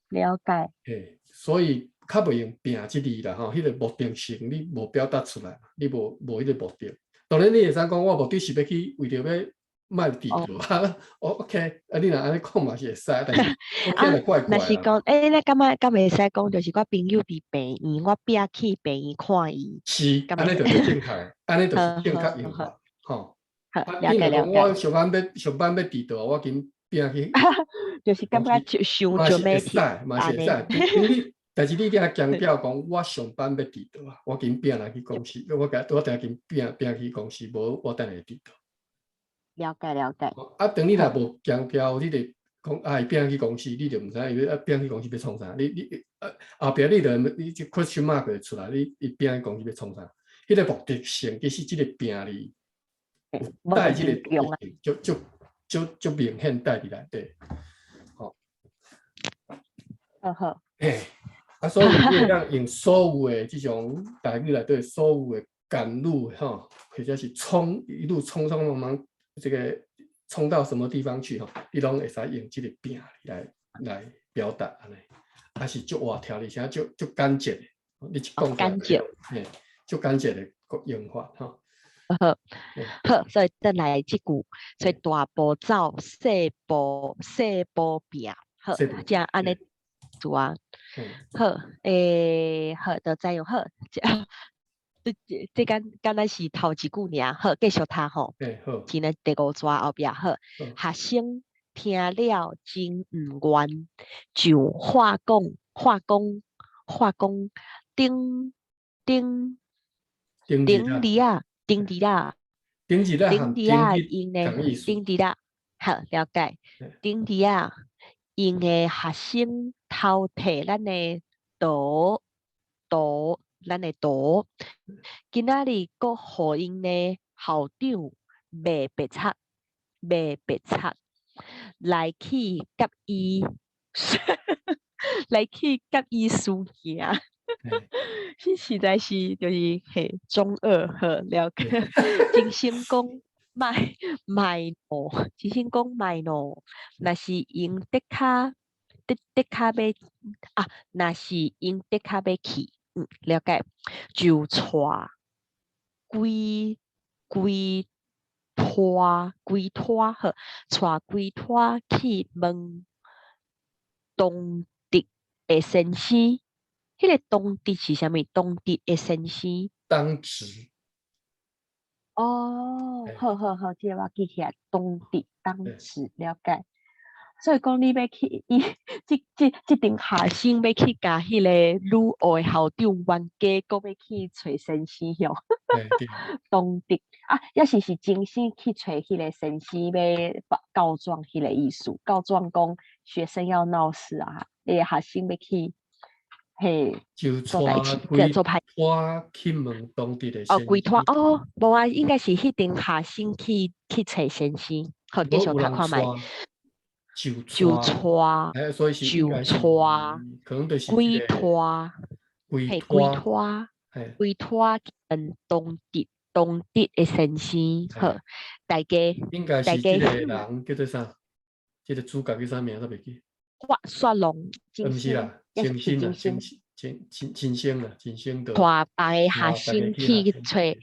了解。嘿，所以較袂用拚這字啦吼，彼個目的性你無表達出來，你無彼個目的。當然你會使講我目的是欲去為著欲莫遲到啊，哦 OK，啊你若按呢講嘛是會使，但是我聽來怪怪。若是講，欸，你感覺會使講，就是我朋友佇病院，我拚去病院看伊。是，按呢就是正確，按呢就是正確用法，吼。好，了解了解。我上班欲遲到，我緊拚去。就是感覺就想就嘛是會使，嘛是會使。你，但是你一定強調講，我上班欲遲到啊，我緊拚來去公司，我共我定緊拚拚去公司，無我等下會遲到。了解了解。啊，當你若無強調，你就講啊，伊拚去公司，你就毋知影伊欲啊拚去公司欲創啥。你你啊後壁你就你這 question mark 會出來，你伊拚去公司欲創啥？彼個目的性其實這個拚字有帶這個目的性，就就就就明顯帶佇內底。吼。好好。嘿，啊，所以你會當用所有的這種台語內底所有的趕路吼，或者是衝一路匆匆忙忙，這個衝到什麼地方去吼，你攏會使用這個拚來表達按呢，啊是足活跳，而且足足簡潔的，你一講簡潔，嘿，足簡潔的用法吼。好，好，所以轉來這句，所以大步走，細步細步拚，好，這按呢做啊。好，欸，好，就知樣好。這這敢敢若是頭一句爾，好，繼續讀吼。欸，好。真的第五逝後壁好，學生聽了真毋願，就話講話講話講，頂頂頂日啊，頂日啊，頂日頂日啊，𪜶的頂日啊，好，了解。頂日啊，𪜶的學生偷提咱的圖圖，咱的圖，今仔日閣予𪜶的校長罵白賊，罵白賊，來去佮伊，來去佮伊輸贏，是實在是就是嘿中二好了解。真心講莫莫喏，真心講莫喏，若是𪜶的確的的確欲啊，若是𪜶的確欲去，了解，就帶規規拖規拖好，帶規拖去問當值的先生，彼個當值是啥物？當值的先生。當值。哦，好好好，這個我記起來，當值當值了解。所以講你欲去，伊這這這陣學生欲去共彼個女學的校長冤家，閣欲去揣先生吼。當值啊，抑是是真心去揣彼個先生欲告狀彼個意思，告狀講學生要鬧事啊，彼個學生欲去嘿就做代誌，做歹。我去問當地的先哦，規拖哦，無啊，應該是彼陣學生去去揣先生，好，繼續讀看覓。就就帶，就帶，規拖，嘿，規拖，規拖去問當值當值的先生，好，大家應該是這個人叫做啥？這個主角叫啥名？我袂記。雪龍，毋是啦，先生啊，先先先先生啊，先生就帶別个學生去揣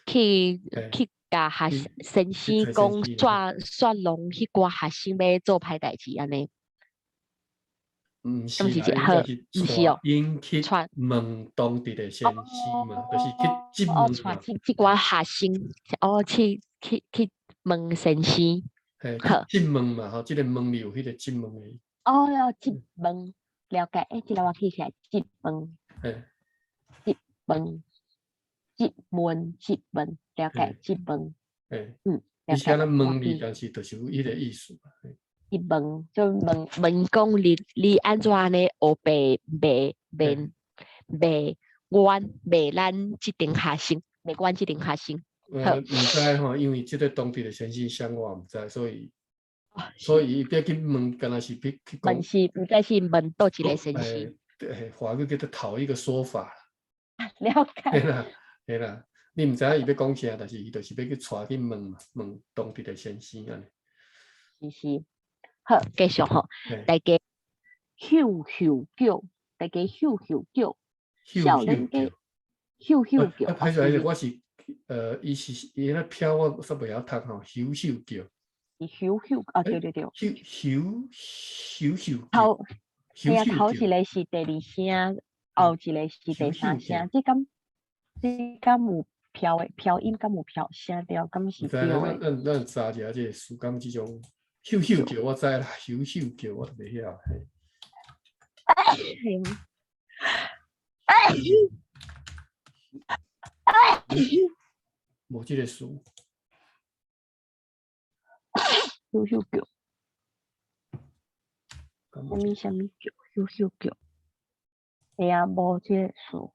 去去共學先生講，雪雪龍彼寡學生欲做歹代誌按呢。毋是啦，毋是哦，𪜶去問當地的先生嘛，就是去質問嘛。哦，這這寡學生，哦，去去去問先生。嘿，質問嘛，吼，這個問裡有彼個質問的。哦，要質問，了解。欸，這個我記起來，質問。質問，質問，質問，了解，質問。你寫咱問你，但是就是有彼個意思。伊問就問問講你你按怎按呢烏白罵罵罵阮罵咱這陣學生，罵阮這陣學生。毋知吼，因為這個當地的先生啥我毋知，所以所以伊欲去問，敢若是欲去講。問是毋知是問佗一個先生。對，華語叫做討一個說法。了解。嘿啦，嘿啦，你毋知影伊欲講啥，但是伊就是欲去帶去問嘛，問當地的先生按呢。是是。好，繼續吼，大家咻咻叫，大家咻咻叫，少年家咻咻叫。啊，歹勢，我是，伊是伊那飄我煞袂曉讀吼，咻咻叫。是咻咻啊，對對對。咻咻咻咻。頭，係啊，頭一個是第二聲，後一個是第三聲，這敢這敢有飄的飄音，敢有飄聲調，敢是對的。咱咱查一下這個詞，敢這種。咻咻叫我知啦，咻咻叫我就袂曉。哎，無這個詞。咻咻叫。啥物啥物叫？咻咻叫。會啊，無這個詞。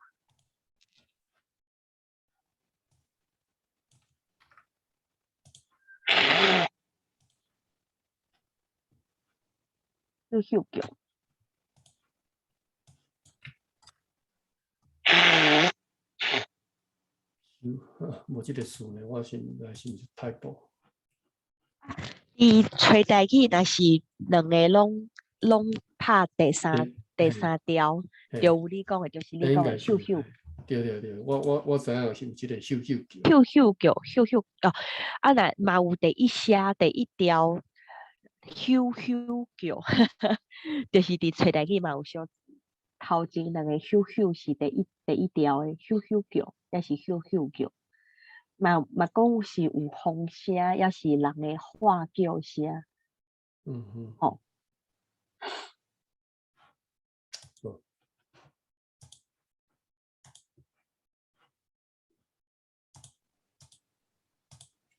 咻咻叫。無這個詞呢，我是來是毋是太薄？伊揣台語，若是兩个攏攏拍第三第三調，就有你講的，就是你講的咻咻。對對對，我我我知影是有這個咻咻叫。咻咻叫，咻咻哦，啊若嘛有第一聲第一調，咻咻叫，就是佇揣台語嘛有小。頭前兩個咻咻是第一條的咻咻叫，抑是咻咻叫，嘛嘛講是有風聲，抑是人的喊叫聲。吼。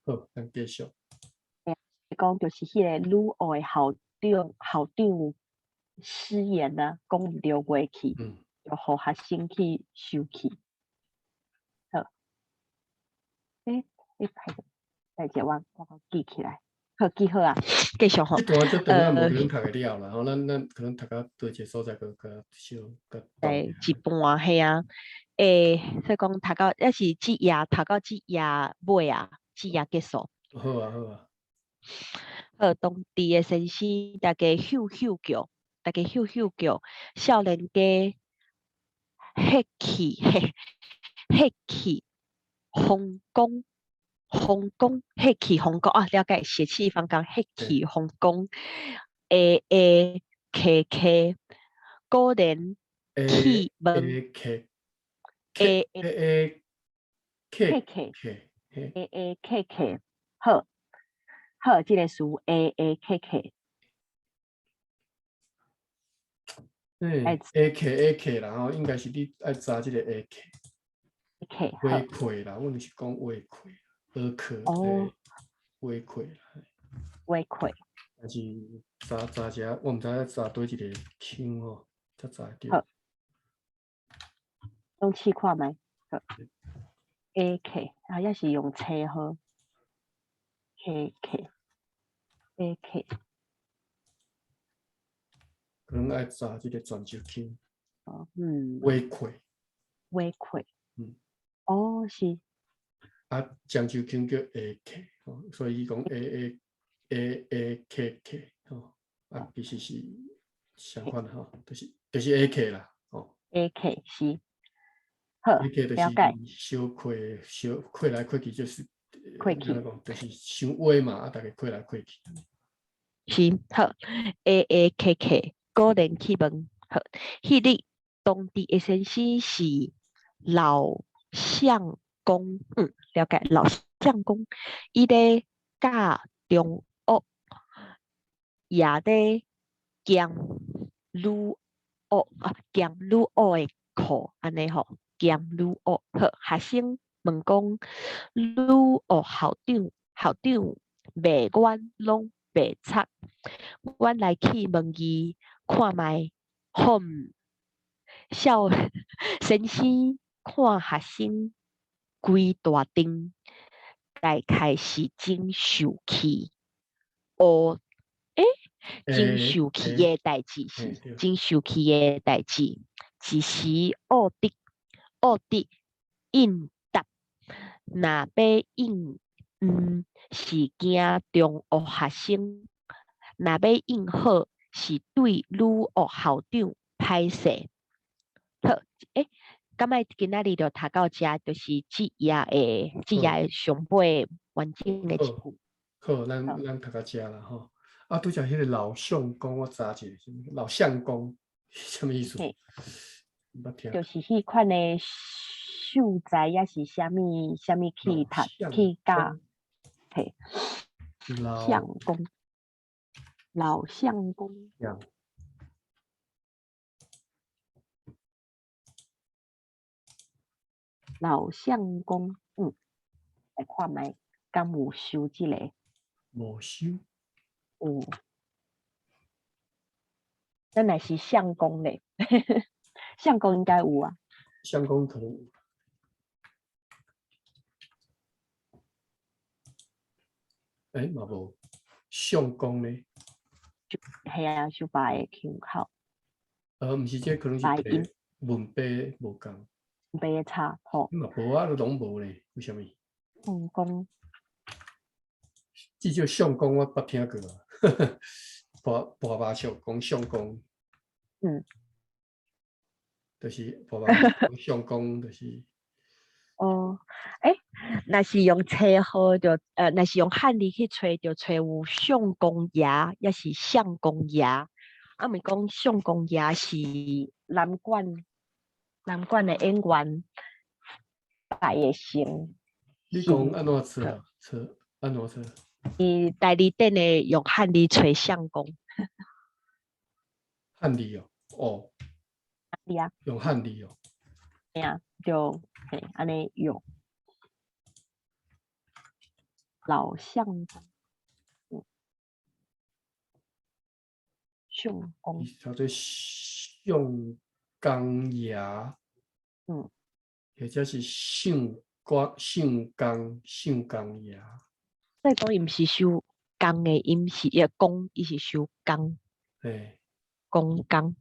好，咱繼續。講就是彼個女學的校長，校長失言啊，講毋對話去，就予學生去生氣。好，欸，你拍者，等下我記起來，好，記好啊，繼續吼。這段這段咱無可能讀會了啦，吼，咱可能讀到佗一個所在，閣閣小閣。欸，一半嘿啊，欸，所以講讀到，抑是這頁讀到這頁尾啊，這頁結束。好啊，好啊。好，當地的先生，大家咻咻叫，大家咻咻叫，少年家血氣，血氣風光，風光，血氣風光啊！了解，血氣方剛，血氣風光，A A K K，果然去問 A K A A K K K A A K K，好。好，這個詞 A A K K，欸，A K A K 啦吼，應該是你愛查這個 A K。 K，回饋啦，阮是講回饋，學課哦，回饋啦，回饋。但是查查者，我毋知影查佗一個腔吼，才查會著。好，用試看覓。好，A K 啊，抑是用車號。K K A K，可能愛查這個泉州腔。哦，嗯。回饋。回饋。嗯。哦，是。啊，漳州腔叫 A K，吼，所以伊講 A A A A K K，吼，啊，其實是相款吼，就是 A K 啦，吼。 A K 是。好， A K 就是了解。小開小開來開去就是。開去，就是傷歪嘛，啊，逐家開來開去。是，好，A A K K，果然去問，好，彼日當地的先生是老相公，嗯，了解，老相公，伊咧教中學，也咧兼女學啊，兼女學的課，按呢吼，兼女學，好，學生問講，女學校長，校長罵阮攏袂插，阮來去問伊看覓，吼，少先生看學生規大陣，大概是真受氣，哦，欸，真受氣的代誌是，真受氣的代誌，一時惡得惡得應答，若欲應毋是驚中學學生，若欲應好是對女學校長歹勢。好，欸，敢愛今仔日就讀到遮，就是這頁的上尾完整的一句。好，咱讀到遮啦吼。啊，拄才彼個老相公，我查一下，老相公是啥物意思？毋捌聽。就是彼款的秀才，抑是啥物啥物去讀去教，嘿。相公，老相公。老相公，嗯，來看覓，敢有收這個？無收。有。咱若是相公咧，相公應該有啊。相公可能有。欸，嘛無。相公呢？係啊，小白的腔口。毋是，這可能是文筆無仝。文筆差吼。嘛無啊，攏無咧，為啥物？相公。至少相公我捌聽過啊，跋跋麻將講相公。就是跋麻將相公，就是。哦，欸，若是用冊號就，若是用漢字去揣，就揣有相公爺，抑是相公爺。啊，毋講相公爺是南管南管的演員拜的神。你講按怎揣啊？揣按怎揣？佇大字典的用漢字揣相公。漢字哦，哦。是啊。用漢字哦。嘿啊，就嘿按呢用。老相公，相公。叫做相公爺。或者是相公相公相公爺。所以講伊毋是收公的音，是伊公，伊是收公。公公。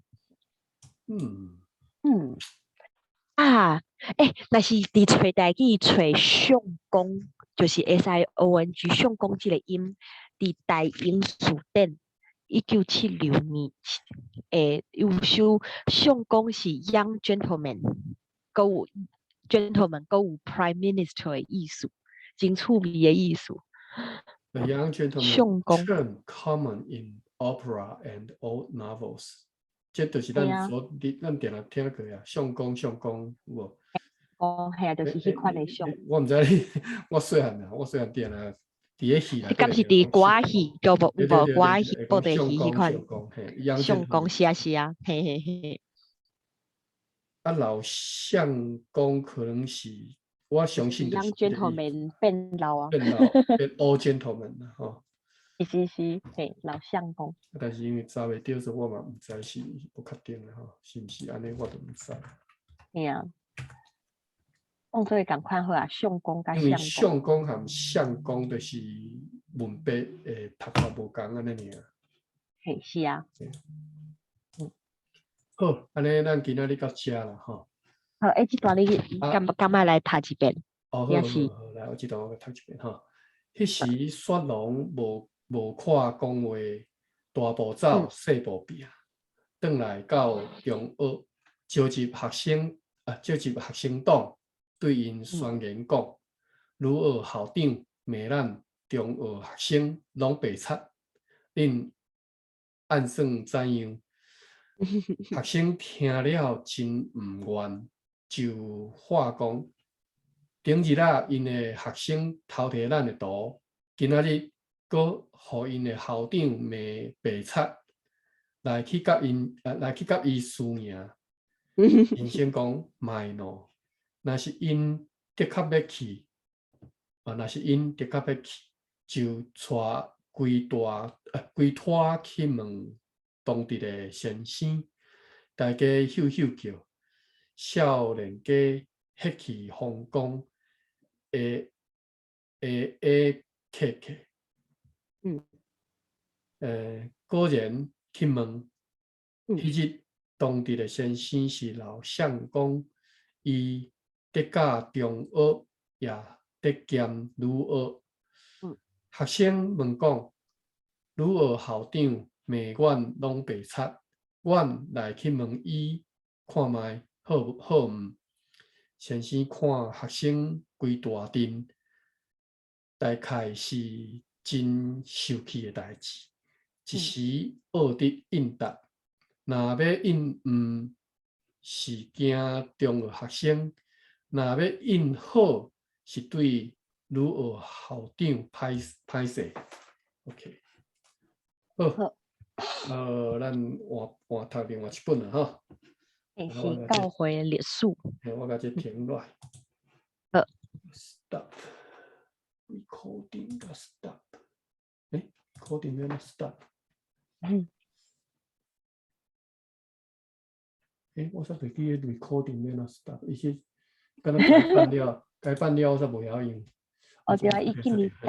啊，欸，若是佇揣台語揣相公，就是 SIONG 相公這个音，佇台英辭典1976年，欸，有收相公是 young gentleman，閣有 gentleman，閣有 prime minister 的意思，真趣味的意思。 The young gentleman 相公 term common in opera and old novels，這就是咱所咱定定聽過啊，相公相公有無？哦，嘿啊，就是彼款的相。我毋知你，我細漢啊，我細漢定定佇咧戲內。你敢是佇歌戲，叫無有無歌戲、布袋戲彼款？相公是啊是啊，嘿嘿嘿。啊，老相公可能是我相信就是 young gentleman 變老啊，變老變 old gentleman 啦，吼。是是是，嘿，老相公。但是因為查袂著，所以我嘛毋知是無確定啦，吼，是毋是按呢，我都毋知。嘿啊。講做仝款好啊，相公佮因為相相公含相公就是文筆的讀法無仝按呢爾。嘿，是啊。好，按呢咱今仔日到遮啦，吼。好，欸，這段你敢敢欲來讀一遍？哦，好好好，來，我這段我讀一遍吼。彼時雪龍無無看講話，大步走，細步拚，轉來到中學，召集學生啊，召集學生黨對𪜶宣言講：女學校長罵咱中學學生攏白賊，恁按算怎樣？學生聽了真毋願，就話講：頂日仔𪜶的學生偷提咱的圖，今仔日閣予𪜶的校長罵白賊，來去佮𪜶，來去佮伊輸贏。先生講莫喏，若是𪜶的確欲去，啊，若是𪜶的確欲去，就帶規大規拖去問當地的先生。大家咻咻叫，少年家血氣方剛，會會會客客。果然去問，彼日當地的先生是老相公，伊得教中學，也得兼女學。學生問講：女學校長罵阮攏白賊，阮來去問伊看覓好好毋？先生看學生規大陣，大概是真受氣的代誌，一時惡得應答。若欲應毋是驚中學學生，若欲應好是對女學校長歹歹勢。OK，好，咱換換讀另外一本啦，吼。欸，是教會歷史。嘿，我共這停落來。好。 Stop recording 共 stop。欸，recording 欲按怎 stop？欸，我煞袂記得 recording 欲按怎 stop，伊是敢若改版了，改版了我煞無曉用。哦，對啊，伊建議改。